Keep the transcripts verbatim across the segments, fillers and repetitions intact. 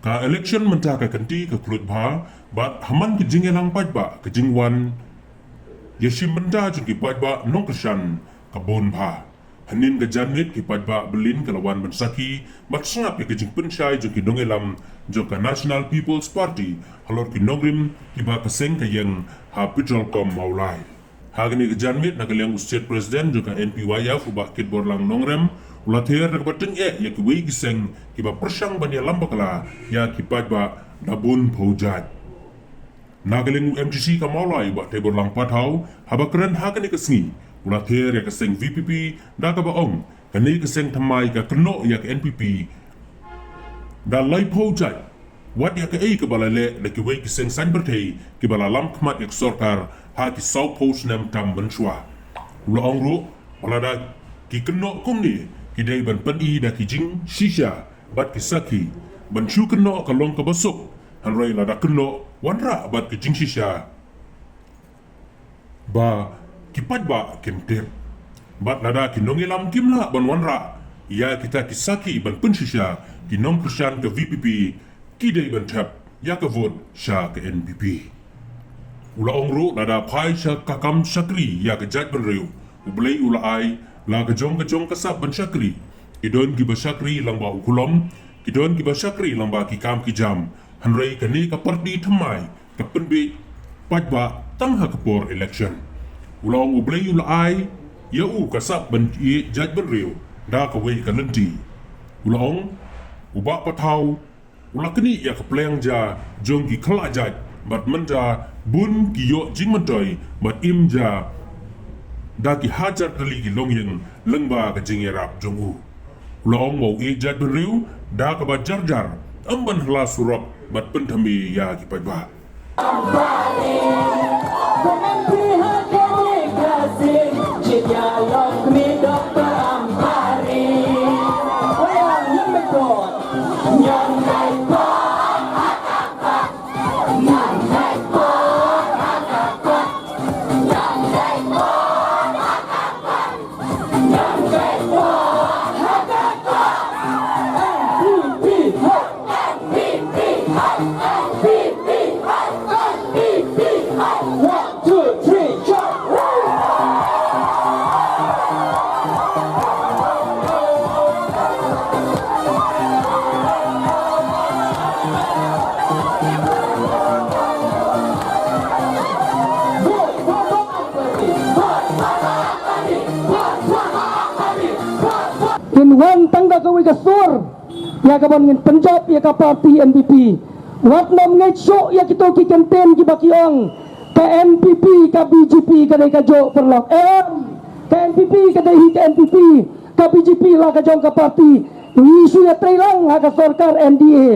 Ka election mynta ka kynti ka khluit bha, bad ha man ka jingïalang paidbah, ka jingwan ïashim bynta jong ki paidbah nongkyrshan ka bun bha. Hynnin ka janmiet ki paidbah byllien ki la wan ban sakhi bad sngap ïa ka jingpynshai jong ki nongïalam jong ka National People's Party halor ki nongrim kiba ka seng ka ïeng ha Petrolcom Mawlai. Ha kane ka janmiet na ka liang u State President jong ka N P Y F u Bah Kitborlang Nongrem u la ther da kaba tyngeh ïa kiwei ki seng kiba pyrshang ban ïalam bakla ïa ki paidbah na bun phew jait. Na ka liang u M D C ka Mawlai u Bah Teiborlang Pathaw haba kren ha kane ka sngi u la ther ïa ka seng V P P da kaba ong kane ka seng thymmai ka kynnoh ïa ka N P P da laiphew jait. Wat ïa kaei kaba la leh da kiwei ki seng saiñ pyrthei kiba la lam khmat ïa ka sorkar ha ki sawphew snem tam mynshuwa. U la ong ruh ba lada ki kynnoh kumne ki dei ban pyni da ki jingshisha bad ki sakhi ban shu kynnoh ka long kaba suk, hynrei lada kynnoh wanrah bad ki jingshisha ba ki paidbah kim tip. Bad lada ki nongïalam kim lah ban wanrah ïa kita ki sakhi ban pynshisha, ki nongkyrshan ka V P P ki dei ban thep ïa ka vote sha ka N P P. U la ong ruh lada phai sha ka kam shakri ïa ka jaitbynriew, U Blei u la ai la ka jong ka jong ka sap ban shakri. Ki don kiba shakri lyngba u kulom, ki don kiba shakri lyngba ki kam ki jam. Hynrei kane ka party thymmai ka pynbeit paidbah tang ha ka por election. U la ong U Blei u la ai ïa u ka sap ban ïeit jaitbynriew da kawei ka lynti. U la ong u Bah Pathaw u la knieh ïa ka pliang ja jong ki khlajait bad mynta bun ki ïoh jingmyntoi bad im ja da ki hajar tylli ki longïing lyngba ka jingïarap jong u. U la ong ba u ïeit jaitbynriew da kaba jarjar, ym ban hla surok bad pynthymmai ïa ki paidbah. Ngin wan tang da kawei ka sur ïa kaban ngin pynjop ïa ka party N P P. Wat nym ngeit shuh ïa kito ki kyntien kiba ki ong ka N P P ka B J P ka dei ka jong paralok. Em, ka N P P ka dei hi ka N P P, ka B J P la ka jong ka party. Ngi shu ïatreilang ha ka sorkar N D A.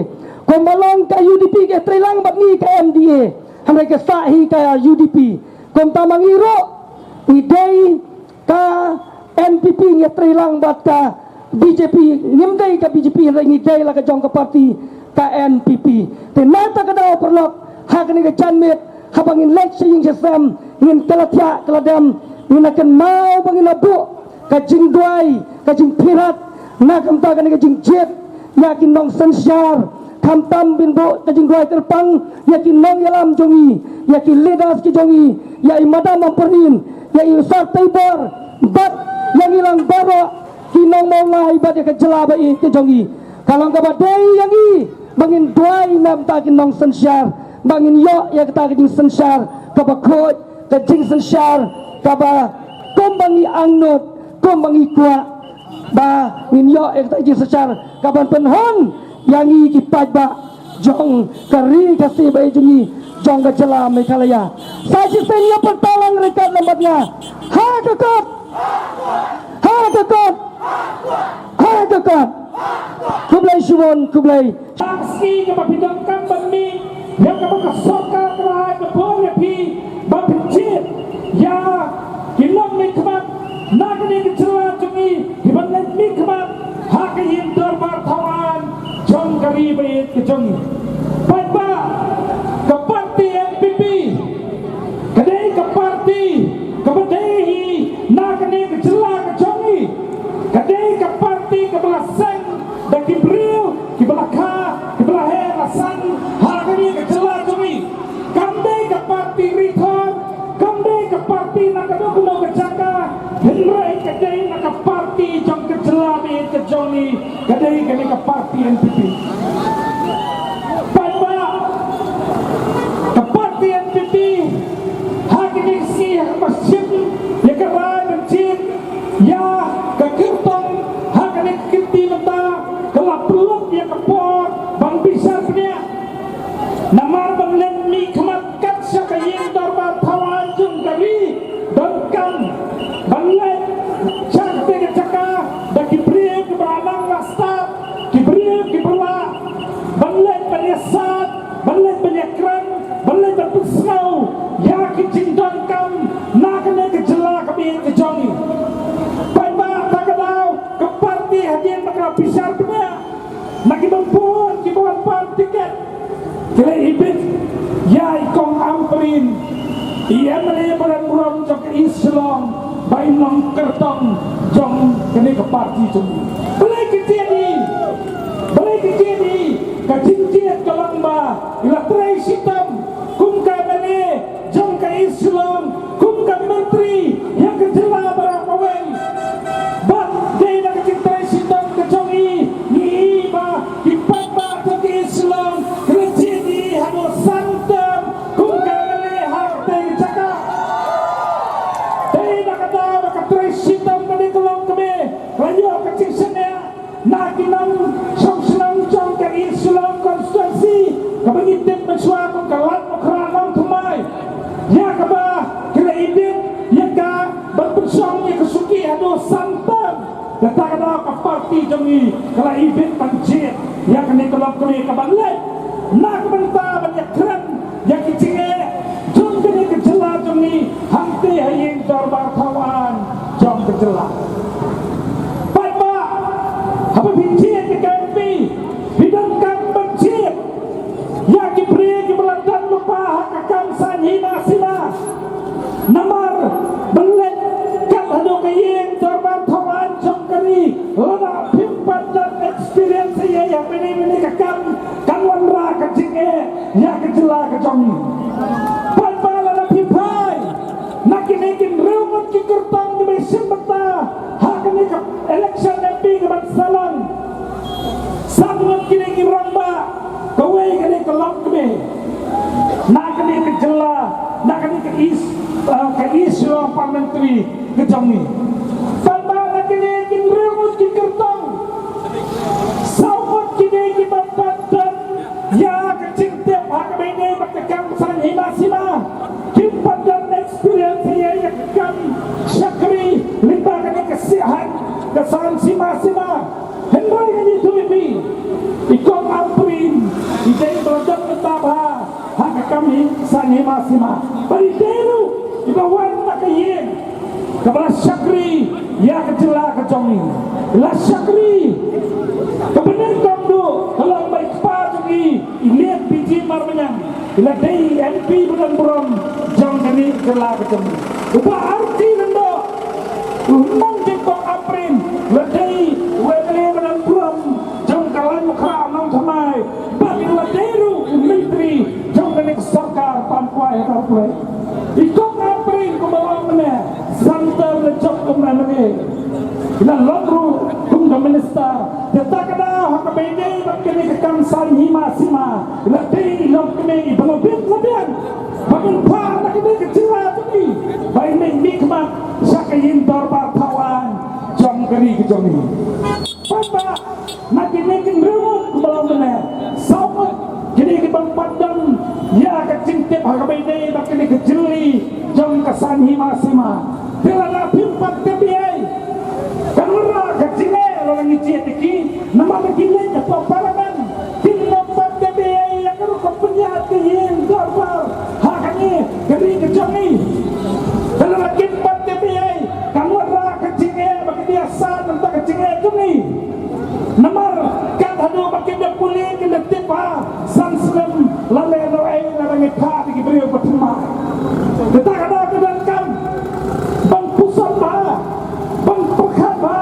Kumba long ka U D P ka ïatreilang bad ngi ka N D A. Hynrei ka sah hi ka U D P. Kumta ma ngi ruh ngi dei ka N P P, ngi ïatreilang bad ka B J P, ngim dei ka B J P hynrei ngi dei la ka jong ka party ka N P P. Te na kata ka daw paralok, ha kane ka janmiet haba ngin leit sha ïing sha sem, ngin kylla thiah kylla dem, ngin ïa kynmaw ba ngin ïa buh ka jingduwai, ka jingpyrkhat na ka bynta kane ka jingjied ïa ki nongsynshar. Khamtam ban buh ka jingduwai kyrpang ïa ki nongïalam jong ngi, ïa ki leaders ki jong ngi, ïa i Madam Ampareen, ïa i Sir Teibor bad ïa ngi lang baroh ki nong Mawlai bad ïa ka jylla ba ïeit ka jong ngi. Ka long kaba dei ïa ngi ba ngin duwai na ka bynta ki nongsynshar, ba ngin ïoh ïa kata ka jingsynshar kaba khuid, ka jingsynshar kaba kumba ngi angnud, kumba ngi kwah, ba ngin ïoh ïa kata ka jingsynshar kaban pynhun ïa ngi ki paidbah jong ka ri Khasi ba ïeit jong ngi, jong ka jylla Meghalaya. Sa shisien ïa pynpaw lang ryngkat lang bad nga. Ha ka kot! Ha ka kot! Ha ka kot! Khublei shibun, khublei. Ka sngi kaba phi donkam ban mih ïa kaba ka sorkar ka la ai ka bor ïa phi ba phin jied ïa ki nongmihkhmat na kane ka jylla jong ngi, kiban leit mihkhmat ha ka ïing dorbar thawaiñ jong ka ri ba ïeit ka jong ngi. Paidbah, ka party N P P ka dei ka party kaba dei hi na kane ka jylla ka jong ngi. Ka dei ka party kaba la seng da ki briew kiba la kha, kiba la her, la Ka dei kane ka party N P P. Paidbah, ka party N P P ha kine ki sngi ha kaba shim ïa ka rai ban jied ïa ka kyrtong ha kane ka kynti mynta, ka la pynlut ïa ka por ban bishar bniah. Namar ban leit mihkhmat kat sha ka ïing dorbar thaw aiñ jong ka ri, donkam ban leit sha kata ka jaka da ki briew kiba la nang la stad, ki briew kiba lah ban leit ban ïasaid, ban leit ban ïakren, ban leit ban pynsngew ïa ki jingdonkam na kane ka jylla kaba ïeit ka jong ngi. Paidbah, ta ka daw ka party hadien ba ka la bishar bniah na ki bym bun kiba wan pan tiket, ki la ibit ïa i Kong Ampareen, i M L A ba donburom jong ka East Shillong, ba i nongkyrtong jong kane ka party jong ngi. Balei ka jied i, balei ka jied i? Ka jingjied ka long ba i la trei shitom kum ka M L A jong ka East Shillong, kum ka myntri ïa ka jylla baroh kawei. Bad dei na ka jingtrei shitom ka jong i, ngi i ba ki paidbah jong ka East Shillong ki la jied ïa i haduh san term kum ka M L A ha katei ka jaka. Dei na ka daw ba ka trei shitom kane ka longkmie ka la ïoh ka jingshaniah na ki nongshong shnong jong ka East Shillong constituency, kaba ngi tip mynshuwa kum ka Lad Makhra Nongthymmai, ïa kaba ki la ibit ïa ka ban pynshong ïa ka suki haduh san term. Kata ka daw ka party jong ngi ka la ibit ban jied ïa kane ka longkmie kaban leit na ka bynta ban ïakren ïa ki jingeh jong kane ka jylla jong ngi hangtei ha ïing dorbar thaw aiñ jong ka jylla. Paidbah, haba phi jied ïa ka M P, phi donkam ban jied ïa ki briew kiba la don lypa ha ka kam saiñ hima sima. Namar ban leit kat haduh ka ïing dorbar thaw aiñ jong ka ri, lada phim pat don experience ïa, ïa kane, kane ka kam, kan wanrah ka jingeh ïa ka jylla ka jong ngi. Paidbah, lada phi phai na kine ki hynriew ngut ki kyrtong kiba shim bynta ha kane ka election M P kaban sa long, san ngut ki dei ki rangbah, kawei ka dei ka longkmie na kane ka jylla, na kane ka East, uh, ka East Shillong Parliamentary ka jong ngi. Paidbah, na kine ki hynriew ngut ki kyrtong, saw ngut ki dei kiba pat don ïa ka jingtip ha kaba ïadei bad ka kam saiñ hima sima. Kim pat don experience ïa, ïa ka kam shakri lyngba kane ka saiñ, ka saiñ hima sima. Hynrei ngan ïathuh ïa phi, i Kong Ampareen i dei ba la don mynta bha ha ka kam saiñ hima sima. Bad i dei ruh iba wan na ka ïing kaba la shakri ïa ka jylla ka jong ngi. La shakri, kaba nyngkong duh ka long ba i kpa jong ngi, i Late P G Marbaniang, i la dei i M P ba donburom jong kane ka jylla ka jong ngi. Uba artylli lyngdoh, u nongdukong Ampareen, la dei u M L A ba donburom jong ka Laitumkhrah Nongthymmai, bad i la dei ruh u myntri jong kane ka sorkar ban kwai ha ka pule. I Kong Ampareen kumba long mynne, san term la jop kum M L A, la long ruh kum ka minister. Te ta ka daw ha kaba ïadei bad kane ka kam saiñ hima sima, la dei i longkmie iba la bit la biang ba kan phah na kane ka jylla jong ngi, ba i mih mihkhmat sha ka ïing dorbar thaw aiñ jong ka ri ka jong ngi. Paidbah, na kine ki hynriew ngut kumba long mynne, saw ngut ki dei kiba ym pat don ïa ka jingtip ha kaba ïadei bad kane ka jylli jong ka saiñ hima sima. Te lada phim pat tip ei ei, kan wanrah ka jingeh lada ngi jied ïa ki, namar ba ki leit hapoh Parliament, kim pat tip ei ei ïa ka rukom pynïaid ka ïing dorbar ha kane ka ri ka jong ngi. Te lada kim pat tip ei ei, kan wanrah ka jingeh ba ki ïasaid na ka bynta ka jingeh jong ngi. Namar kat haduh ba kim da pule kim da tip ba san snem la leh noh ei, lada ngi phah da ki briew ba thymmai. Te ta ka daw ka donkam ban puson bha, ban pyrkhat bha,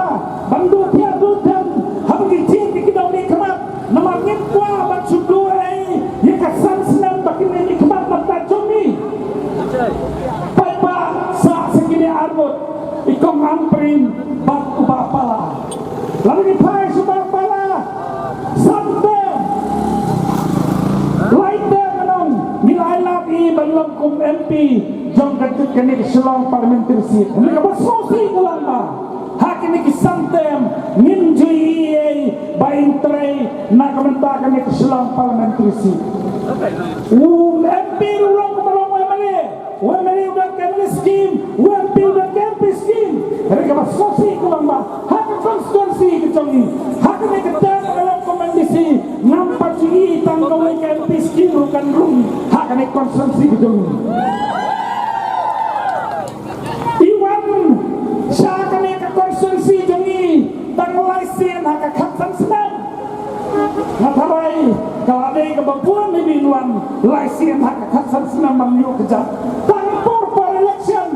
ban duh thiah duh dem haba ngi jied ïa ki nongmihkhmat. Namar ngim kwah ban shu duh ei ïa ka san snem ba kine ki khmat mynta jong ngi. Paidbah, sah sa kine ar ngut, i Kong Ampareen bad u Bah Pala. Lada ngi phai sha M P jong ka, kane ka Shillong Parliamentary Seat. Kane ka ba sngewsih ka long ba ha kine ki san term ngin ju ïohi ba in trei na ka bynta kane ka Shillong Parliamentary Seat. U M P ruh long ka ba long u M L A, u M L A u don ka M L A scheme, u M P u don ka M P scheme. Hynrei ka ba sngewsih ka long ba ha ka constituency ka jong ngi, ha kane ka term ka long kum M D C, ngam pat ju ïohi tang kawei ka M P scheme ruh kan rung ha kane ka constituency ka jong ngi. I wan sha kane ka constituency jong ngi tang lai sien ha ka khatsan snem. Nga tharai ka la dei ka ba bun hi ba in wan lai sien ha ka khatsan snem ban ïoh ka jam. Tang por por election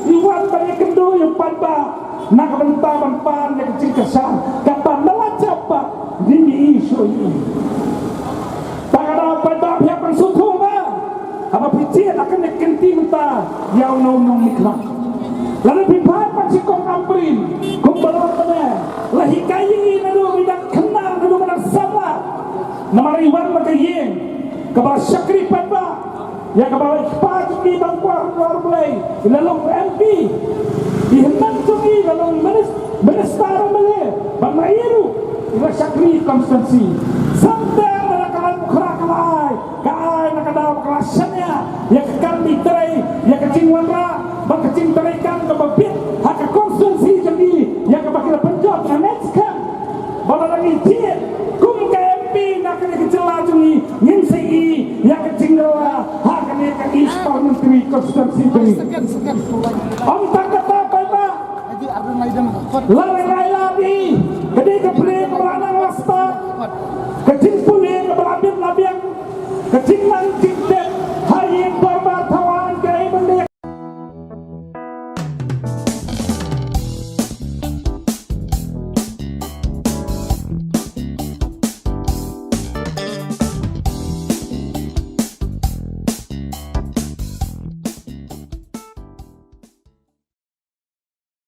i wan ban ïakynduh ïa u paidbah na ka bynta ban pan ïa ka jingkyrshan. Kata na la jop pat ngim ïohi shuh ïa u. Tang ka daw paidbah phi hap ban sngewthuh ba haba phi jied ha kane ka kynti mynta ïa uno uno u nongmihkhmat. Lada phi phai pat sha kong Ampareen kumba la ong mynne, la hikai ïa ngi naduh ba dang khynnah, naduh ba dang samla. Namar i wan na ka ïing kaba la shakri paidbah, ïa kaba i kpa jong ngi ba kwah, kwah Blei i la long M P, i hynmen jong ngi i la long minis-, minister M L A, bad ma i ruh i la shakri constituency. San term na ka Raid Mukhra ka la ai, ka ai na ka daw ba ka la shaniah ïa ka kam trei, ïa ka jingwanrah bad ka jingtrei kam kaba bit ha ka constituency jong ngi, ïa kaba ki la pynjot na next camp. Ba lada ngi jied kum ka M P na kane ka jylla jong ngi, ngin sa ïohi ïa ka jingkylla ha kane ka East Parliamentary Constituency jong ngi.